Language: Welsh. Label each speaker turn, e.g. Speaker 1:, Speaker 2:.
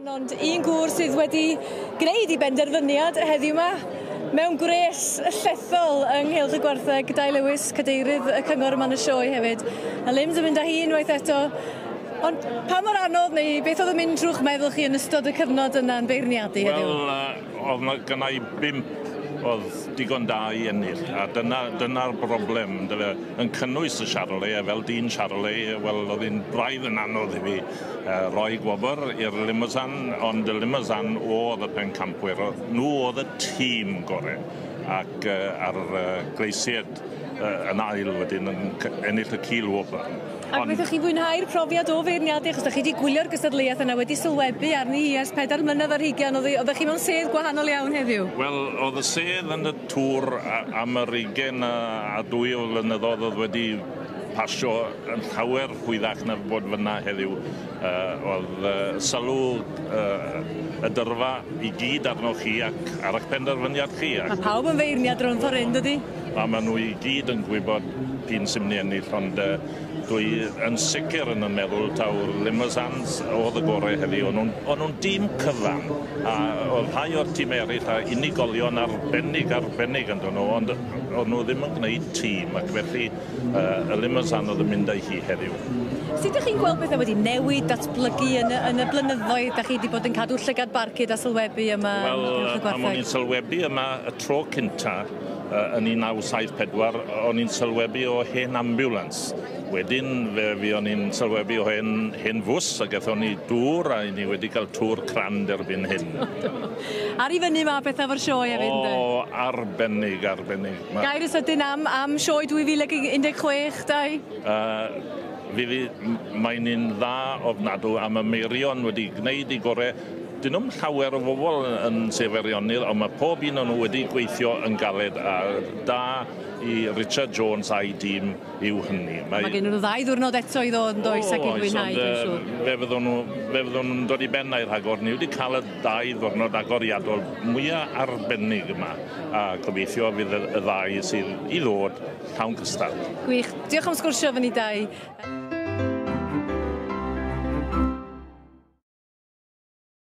Speaker 1: Ond un gŵr sydd wedi gwneud i benderfyniad heddiw 'ma mewn gwres llethol yng Nghylch y Gwartheg, Dai Lewis, cadeirydd y cyngor yma yn y sioe hefyd. A Lims yn mynd â hi unwaith eto. Ond pa mor anodd neu beth oedd yn mynd trwy'ch meddwl chi yn ystod y cyfnod yna'n beirniadu heddiw?
Speaker 2: Wel, oedd 'na gynna i bump oedd digon da i ennill, a dyna'r broblem, yndyfe, yn cynnwys y Charolais, a fel dyn Charolais, wel, oedd hi'n braidd yn anodd i fi roi gwobr i'r Limousin, ond y Limousin oedd y pencampwyr, nhw oedd y tîm gorau, ac a'r Gleisiaid yn ail wedyn yn ennill y cil wobr.
Speaker 1: Ac wnaethoch chi fwynhau'r profiad o feirniadu, achos da chi wedi gwylio'r gystadleuaeth yna, wedi sylwebu arni hi ers 4 mlynedd ar hugain, oeddech chi mewn sedd gwahanol iawn heddiw?
Speaker 2: Wel, oedd y sedd yn y tŵr am yr 22 o flynyddoedd oedd wedi pasio yn llawer hwyddach na bod fyna heddiw. Oedd sylw y dyrfa i gyd arnoch chi ac ar eich penderfyniad chi. Ac
Speaker 1: Mae pawb yn feirniad rownd ffordd hyn, dydy?
Speaker 2: A maen nhw i gyd yn gwybod p'un sy'n mynd i ennill, ond dwi yn sicr yn y meddwl taw'r Limousins oedd y gorau heddiw. O'n nhw'n dîm cyfan, a oedd rhai o'r tîm eraill a unigolion arbennig, arbennig yn nhw, ond o'n nhw ddim yn gwneud tîm, ac felly y Limousin oedd yn mynd â hi heddiw.
Speaker 1: Sut ydych chi'n gweld pethau wedi newid, datblygu yn y blynyddoedd da chi wedi bod yn cadw llygad barcud a sylwebu yma
Speaker 2: Wel,
Speaker 1: yn Cylch y
Speaker 2: pan o'n
Speaker 1: Gwartheg?
Speaker 2: i'n sylwebu yma y tro cynta yn 1974, o'n i'n sylwebu o hen ambulance. Wedyn fe fuon ni'n sylwebu o hen fws a gaethon ni dŵr a ni wedi cael tŵr crand erbyn hyn.
Speaker 1: Ar i fyny ma pethau efo'r sioe hefyd, yndê?
Speaker 2: O, arbennig, arbennig.
Speaker 1: Gair y sydyn am sioe 2016, Dai?
Speaker 2: Mae'n un dda ofnadw am y Meirion wedi gwneud i gorau. Dyn nhw'm llawer o bobl yn Sir Feirionnydd, ond mae pob un o'n nhw wedi gweithio yn galed a da i Richard Jones a'i dîm yw hynny.
Speaker 1: Mae gen nhw ddau ddiwrnod eto i ddod yn does ac i
Speaker 2: Oes,
Speaker 1: fwynhau,
Speaker 2: ond,
Speaker 1: dwi'n siŵr.
Speaker 2: Fe fyddwn nhw'n dod i bennau rhagor. Ni wedi cael y ddau ddwrnod agoriadol mwyaf arbennig yma a gobeithio fydd y ddau sydd i ddod llawn cystal.
Speaker 1: Gwych. Diolch am sgwrsio efo ni, Dai.